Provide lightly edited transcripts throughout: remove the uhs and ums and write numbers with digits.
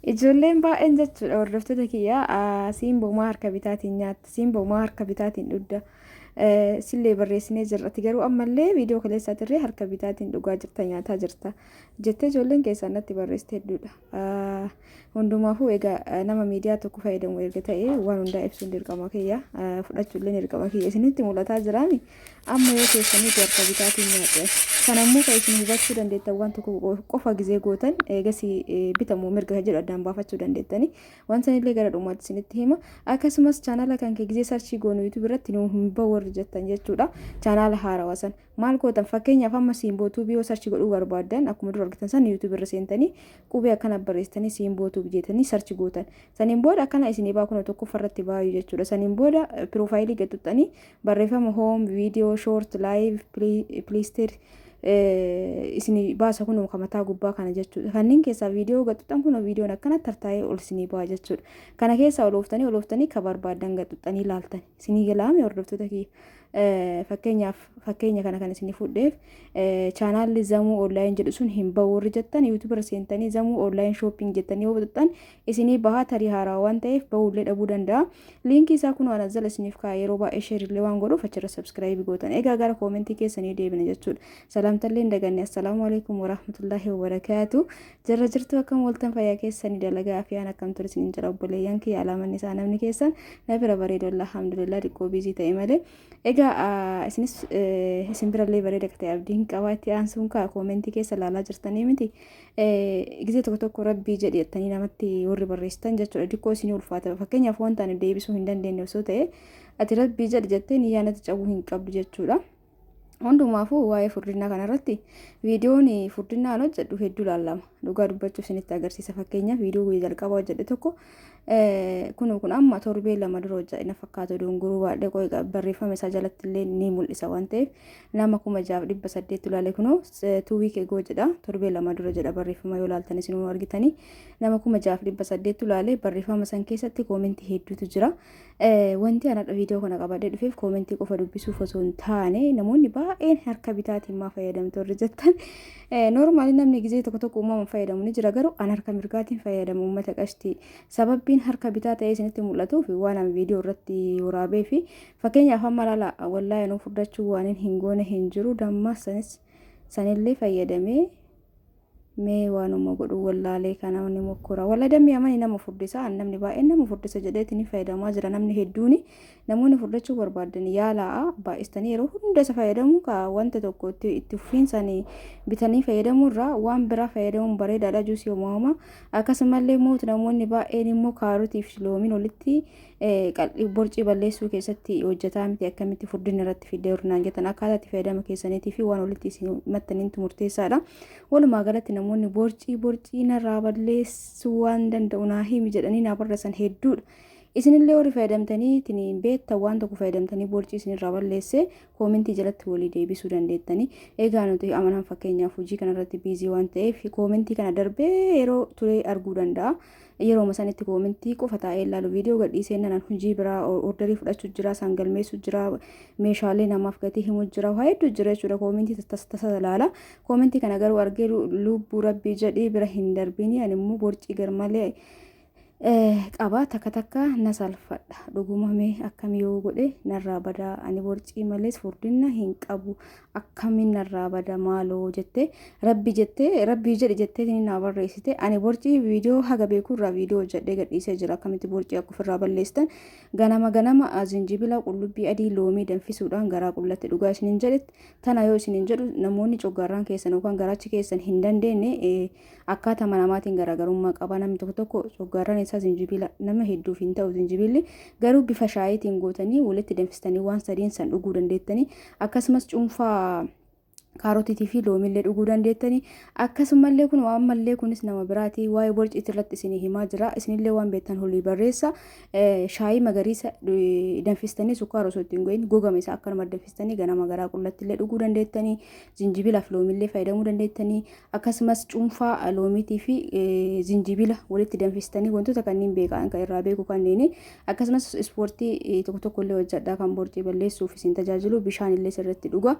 Ijoolleen baay'een jechuudha hordoftoota kiyya Simboo maa harka bitaatiin nyaatta, Simboo maa harka bitaatiin dhugda, sillee barreessinee jirra. Ati garuu ammallee viidiyoo kaleessaatirree harka bitaatiin dhugaa jirta, nyaataa jirta jettee ijoolleen keessaan natti barreessite hedduudha. Hundumaafuu egaa nama miidiyaa tokko fayyadamu erga ta'e waan hundaa ibsuun dirqama kiyya, fudhachuullee dirqama kiyya. Isinitti mul'ataa jiraami? Amma yoo keessaniiti harka bitaatiin nyaadhe. Kana immoo kan isin hubachuu dandeettan waan tokko qofa gizee gootan eegasii bitamu mirga kan jedhu addaan baafachuu dandeettani. Waan sanillee gara dhumaatti isinitti hima. Akkasumas chaanaala kan kee gizee sarchii goonu YouTube irratti nu hin bahu warri jettan jechuudha. Chaanaala haarawaa san maal gootan? Fakkeenyaaf amma Simboo Tube yoo search godhuu barbaaddan, akkuma dura argitan san YouTube irra seentanii qubee akkana barreessitanii Simboo Tube jettanii search gootan. Saniin booda akkana isinii baa, kun tokkoffaa irratti baay'u jechuudha. Saniin booda profile gad tuqxanii barreeffama home, video, short, live, playlist isinii baasa, kun kan mataa gubbaa kana jechuudha. Kanneen keessaa viidiyoo gad tuqxan, kun viidiyoon akkana tartaa'ee ol isinii ba'a jechuudha. Kana keessa ol ooftanii ol ooftanii kan barbaaddan gad tuqxanii ilaaltan. Isinii galaame, hordoftoota kiyya? Fakkeenyaaf fakkeenya kana kan isinii fudheef, chaanaalli Zamuu Online jedhu sun hin bahu warri jettan, YouTube irra seentanii Zamuu Online Shopping jettanii yoo tuqxan isinii bahaa. Tarii haarawaa waan ta'eef bahuullee dhabuu danda'a. Liinkii isaa kun waan jala isiniif kaa'e, yeroo baay'ee share illee waan godhuuf achirra subscribe gootan. Egaa gara koomentii keessanii deebina jechuudha. Salaamtallee hin daganne. Assalaamu alaikum warahmatullaahi wabarakaatu. Jirra jirtu, akkam waltan, fayyaa keessanii, dalagaa afiyaan akkam ture isiniin jira, obboleeyyan kiyya? Alaamanni isaa namni keessan na bira bareedu, alhamdulillah, xiqqoo busy ta'e malee. Egaa isinis isin birallee bareeda akka ta'e abdiin qabaa. Itti aansuun kaa koomentii keessa ilaalaa jirtanii miti? Gizee tokko tokko rabbii jedhi jettanii namatti warri barreessitan jechuudha. Dikkoo isinii ulfaata. Fakkeenyaaf wanta ani deebisuu hin dandeenye osoo ta'e, ati rabbii jedhi jettee niyyaa natti cabuu hin qabdu jechuudha. Hundumaafuu waa'ee furdinnaa kanarratti viidiyoon furdinnaan hojjedhu hedduu ilaalama. Dhugaa dubbachuuf isinitti agarsiisa. Fakkeenyaaf viidiyoo guyyaa jalqabaa hojjedhe tokko kun amma torbee 2 dura hojjedhe na fakkaata. Dongoruu baadhee qo'i, barreeffama isaa jalatti illee ni mul'isa waan ta'eef, nama 6800 ilaale. Kunoo 2 week ago jedha, torbee 2 dura jedha. Barreeffama yoo ilaaltan isin argitanii, nama 6800 ilaale. Barreeffama san keessatti koomentii hedduutu jira. Wanti ani viidiyoo kana qabadhee dhufeef koomentii qofa dubbisuuf osoo hin taane, namoonni baay'een harka bitaatiin maa fayyadamtu warri jettan, normally namni gizee tokko tokko uumamaan fayyadamu ni jira, garuu an harka mirgaatiin fayyadamu, uummata qashtii. Sababbiin harka bitaa ta'ee isinitti mul'atuuf waan an viidiyoo irratti waraabee fi fakkeenyaaf amma laala, wallaahi anuu furdachuu waan hin goone hin jiru, damma sanis sanillee fayyadamee mee waanuma godhu wallaalee kana ni mokkora. Walla dammi amani nama furdisa, namni baay'een nama furdisa jedheeti ni fayyadamaa jira namni hedduuni. Namoonni furdachuu barbaadan yaalaa, baay'istanii yeroo hunda isa fayyadamu ka wanta tokko itti fufiinsaan bitanii fayyadamuu irraa waan biraa fayyadamuun bareedaadha. Juusii homaa akkasumallee mootu namoonni baay'een immoo kaarotii fi loomiin walitti borcii balleessuu keessatti hojjetaa miti, akkamitti furdina irratti fidee hordinaan jettan, akkaataa itti fayyadama keessaniitii fi waan walitti isin maxxaniintu murteessaadha. Walumaa galatti namoonni borcii borcii narraa balleessuu waan danda'u naa himi jedhanii naa barreessan hedduudha. Isinillee warri fayyadamtanii ittiin beektan, waan tokko fayyadamtanii borcii isinirraa balleesse, koomentii jalatti walii deebisuu dandeettanii. Egaa nuti amanan fakkeenyaaf hojii kanarratti busy waan ta'eef koomentii kana darbee yeroo turee arguu danda'a. Yeroo sanitti koomentii qofa taa'ee ilaalu, viidiyoo gadhiisee nanan hojii biraa orderii fudhachuu jira, isaan galmeessuu jira, meeshaalee namaaf gatii himuu jira, waa hedduu jira jechuudha. Koomentii tasa ilaala. Koomentii kana garuu argee lubbuu rabbii jedhii bira hin darbini. Ani immoo borcii garmalee qaba, takka takka na salfadha. Dhuguma mee akkam yoo godhe narraa badaa? Ani borcii malees furdina hin qabu, akkamiin narraa bada maaloo jette, rabbi jettee, rabbii jedhi jettee naa barreessite. Ani borcii viidiyoo haga beekurraa viidiyoo hojjedhee gadhiisee jira, akkamitti borcii akka ofirraa balleessitan. Ganama ganama zinjibila, qullubbii adii, loomii danfisuudhaan garaa qullatti dhugaa isinin jedhetti. Tana yoo isinin jedhu, namoonni coggaarraan keessan yookaan garaachi keessan hin dandeenye akkaataa namaatiin garaagarummaa qaba. Namni tokko tokko coggaarraan isaa zinjibila nama hedduuf hin ta'u. Zinjibilli garuu bifa shaayiitiin gootanii walitti danfistanii waan sadiin san dhuguu dandeettanii. Akkasumas cuunfaa kaarotiitii fi loomillee dhuguu dandeettanii. Akkasumallee kun waan mallee kunis nama biraati waa'ee borciitii irratti isinii himaa jira. Isinillee waan beektan holii barreessa. Shaayii magariisa danfistanii, sukkaara osoo ittiin go'in, gogama isaa akkanuma danfistanii ganama garaa qullatti illee dhuguu dandeettanii. Zinjibila fi loomillee fayyadamuu dandeettanii. Akkasumas cuunfaa loomiitii fi zinjibila walitti danfistanii, wantoota kanneen beekan kan irraa beeku kanneen. Akkasumas ispoortii tokko tokko illee hojjedhaa, kan borcii balleessuuf isin tajaajilu bishaan illee sirriitti dhuga.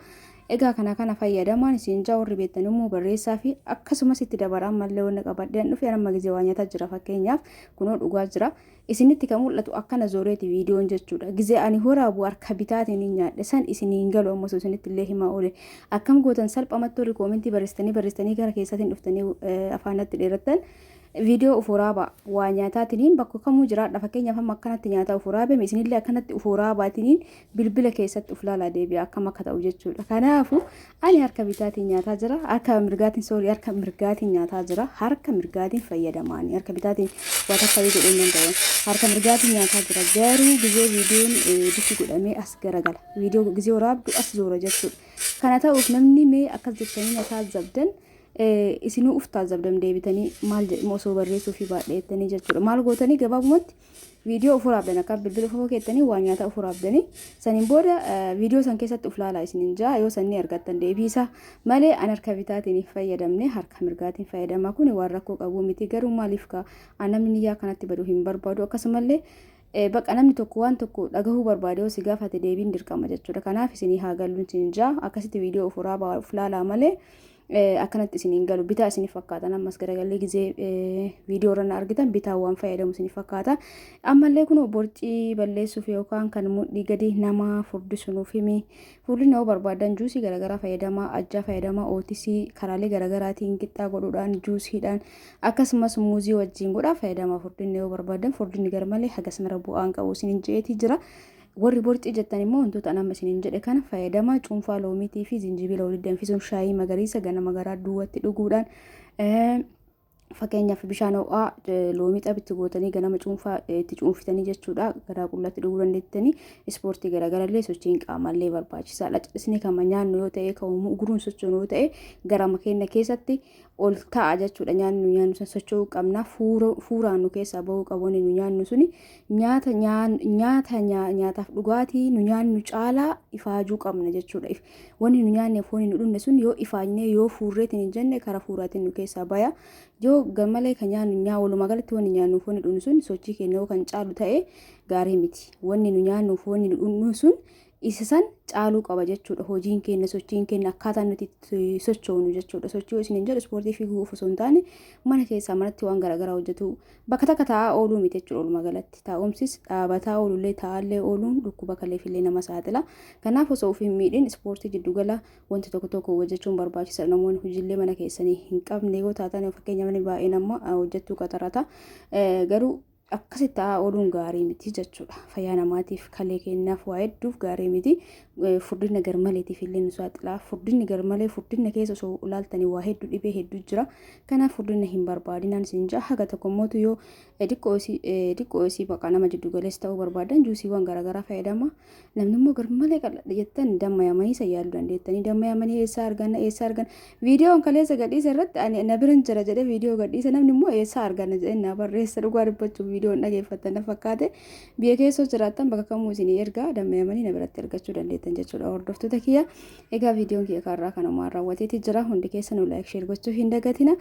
Egaa kana kana fayyadamu. Fayyadamaan isin jaa, warri beektan immoo barreessaa fi akkasumas itti dabala. Ammallee wanna qabadheen dhufe, amma gizee waa nyaataa jira, fakkeenyaaf kunoo dhugaa jira. Isinitti kan mul'atu akkana zooreeti viidiyoon jechuudha. Gizee ani waraabu harka bitaatiin hin nyaadhe san isin hin galu. Ammas isinitti illee himaa oole. Akkam gootan? Salphamatti warri koomentii barreessitanii barreessitanii gara keessaatiin dhuftanii afaanatti dheerattan, viidiyoo of waraabaa waa nyaataatiniin bakka kamuu jiraadha. Fakkeenyaaf amma akkanatti nyaataa of waraabame, isinillee akkanatti of waraabaatiniin bilbila keessatti of laalaa deebi'a, akkam akka ta'u jechuudha. Kanaafu ani harka bitaatiin nyaataa jira, harka mirgaatiin, sorry, harka mirgaatiin nyaataa jira. Harka mirgaatiin fayyadamaani harka bitaatiin waa takka godhuu hin danda'u. Harka mirgaatiin nyaataa jira, garuu gizee viidiyoon edit godhamee as garagala. Viidiyoo gizee waraabdu as zoora jechuudha. Kana ta'uuf namni mee akkas jettanii na taajjabdan, isinuu uf taajjabdan deebitanii maal jedhamu osoo barreessuu fi baadheettanii jechuudha. Maal gootanii? Gabaabumatti viidiyoo of waraabdan, akka bilbila ofoo keettanii waa nyaata of waraabdanii, saniin booda viidiyoo san keessatti uf laalaa isinin jaa. Yoo sanni argattan deebiisa malee, an harka bitaatiin hin fayyadamne, harka mirgaatiin fayyadama. Kun waan rakkoo qabu miti, garuu maaliif ka an namni niyyaa kanatti badu hin barbaadu. Akkasumallee baqa namni tokko waan tokko dhagahuu barbaade yoo si gaafate deebiin dirqama jechuudha. Kanaaf isinii haa galuun isin jaa, akkasitti viidiyoo of waraabaa of laalaa malee akkanatti isiniin galu. Bitaa isinif fakkaatan ammas garagallee gizee viidiyoo irra na argitan bitaa waan fayyadamu isinif fakkaata. Ammallee kun borcii balleessuuf yookaan kan mudhii gadi nama furdisu nuuf himi. Furdina yoo barbaadan juusii garaagaraa fayyadamaa, ajjaa fayyadamaa, ootisii karaalee garaagaraatiin qixxaa godhuudhaan, juusiidhaan, akkasumas muuzii wajjin godhaa fayyadamaa. Furdinni yoo barbaadan, furdinni garmalee hagas mara bu'aan qabu isiniin je'eetii jira. Warri borcii jettan immoo wantoota nama isiniin jedhe kana fayyadamaa: cuunfaa loomiitii fi zinjibila walitti danfisuun, shaayii magariisa ganama garaa duwwaatti dhuguudhaan, fakkeenyaaf bishaan ho'aa loomii xabitti gootanii ganama cuunfaa itti cuunfitanii jechuudha, garaa qullatti dhuguu dandeettanii. Ispoortii garaagarallee, sochiin qaamallee barbaachisaadha. Cisnee kama nyaannu yoo ta'e, kan uguruun sochoonu yoo ta'e, garama keenya keessatti ol ta'a jechuudha. Nyaanni nu nyaannu san socho'uu qabna. Fuuraan nu keessaa bahuu qabu. Wanni nu nyaannu suni nyaata nyaata nyaataaf dhugaatii nu nyaannu caalaa ifaajuu qabna jechuudha. Wanni nu nyaanneef wanni nu dhunne sun yoo ifaajnee, yoo fuurreetiin hin jenne, karaa fuuraatiin nu keessaa baya. Yoo garmalee kan nyaannu nyaa, walumaa galatti wanni nyaannuuf wanni dhunnu sun sochii keenya yoo kan caalu ta'e gaarii miti. Wanni nu nyaannuuf wanni nu dhunnu sun isa san caaluu qaba jechuudha. Hojiin keenya, sochiin keenya, akkaataan nuti itti sochoonu jechuudha. Sochii isin hin jedhu ispoortii fiiguu osoo hin taane, mana keessaa manatti waan garaagaraa hojjetu, bakka takka taa'aa ooluu miti jechuudha. Walumaa galatti taa'umsis, dhaabataa oolullee, taa'allee ooluun dhukkuba kaleefillee nama saaxila. Kanaaf osoo of hin miidhin ispoortii jiddugala wanti tokko tokko hojjechuun barbaachisaadha. Namoonni hojiilee mana keessanii hin qabne yoo taatan, fakkeenya namni baay'een amma hojjettuu qaxarata, garuu akkasitti taa'aa ooluun gaarii miti jechuudha. Fayyaa namaatiif, kalee keenyaaf, waa hedduuf gaarii miti. Furdina garmaleetiif illee nu saaxila. Furdinni garmalee, furdina keessa osoo ilaaltanii waa hedduu, dhibee hedduu jira. Kanaaf furdina hin barbaadinaan isin ja'a. Haga tokko mootu yoo xiqqoo isii baqa nama jiddu galeessa ta'uu barbaadan juusiiwwan garaagaraa fayyadama. Namni immoo garmalee qal'adha jettan damma yamanii isa yaaluu dandeettanii. Damma yamanii eessaa arganna, eessaa arganna? Viidiyoon kaleessa gadhiisa irratti ani na biran jira jedhee viidiyoo gadhiisa, namni immoo eessaa arganna jedhee na barreessa. Dhugaa dubbachuuf viidiyoon dhageeffattan na fakkaate. Biyya keessoo jiraattan bakka kamuu isinii ergaa, damma yamanii na biratti argachuu dandeettan jechuudha, hordoftoota kiyya. Egaa viidiyoon kiyya kaarraa kanumaan raawwateeti jira. Hundi keessanuu like, share gochuu hin dagatina.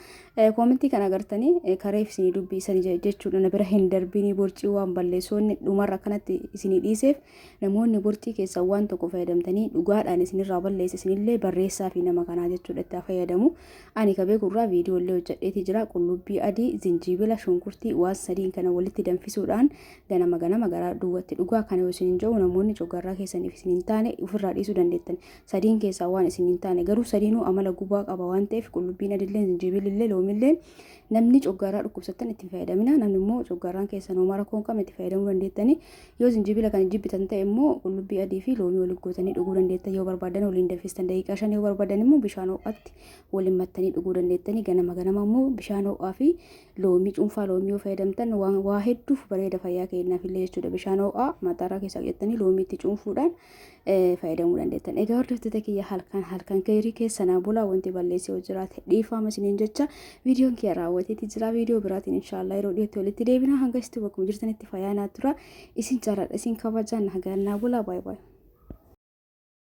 Koomentii kan agartanii kareef isinii dubbiisanii jechuudha. Na bira hin darbinii, borcii waan balleessoonni dhumarra kanatti isinii dhiiseef, namoonni borcii keessaa waan tokko fayyadamtanii dhugaadhaan isinirraa balleessa isinillee barreessaa fi nama kanaa jechuudha itti fayyadamu. Ani ka beekurraa viidiyoo illee hojjedheeti jira. Qullubbii adii, zinjiibila, shunkurtii waan sadiin kana walitti danfisuudhaan ganama ganama garaa duwwatti dhugaa. Kana yoo isin hin jedhu, namoonni coggarraa keessaniif isin hin taane ofirraa dhiisuu dandeettan. Sadiin keessaa waan isin hin taane, garuu sadiinuu amala gubaa qaba waan ta'eef, qullubbiin adillee, zinjibilillee, loomillee, namni coggarraa dhukkubsattan itti fayyadamina. Namni immoo coggarraan keessan homaa rakkoo hin qabne itti fayyadamuu dandeettanii. Yoo zinjibila kana jibbitan ta'e immoo qullubbii adii fi loomii waliin gootanii dhuguu dandeettan. Yoo barbaadan waliin danfistan daqiiqaa 5, yoo barbaadan immoo bishaan ho'aatti waliin mattanii dhuguu dandeettanii. Ganama ganama immoo bishaan ho'aa fi loomii, cuunfaa loomii yoo fayyadamtan waan waa hedduuf bareeda, fayyaa keenyaaf illee jechuudha. Bishaan ho'aa mataarraa keessaa jettanii loomii itti cuunfuudhaan fayyadamuu dandeettan. Egaa hordoftoota kiyya, halkan halkan keerii keessanaa bulaa. Wanti balleessee yoo jiraate dhiifama isiniin jecha. Viidiyoon kiyya raawwateeti jira. Viidiyoo biraatiin inshaallah yeroo dhiyootti walitti deebina. Hanga isitti bakkuma jirtanitti fayyaa naa tura. Isin jaaladha, isin kabajaan, nagaan naa bulaa. Baay'ee baay'ee.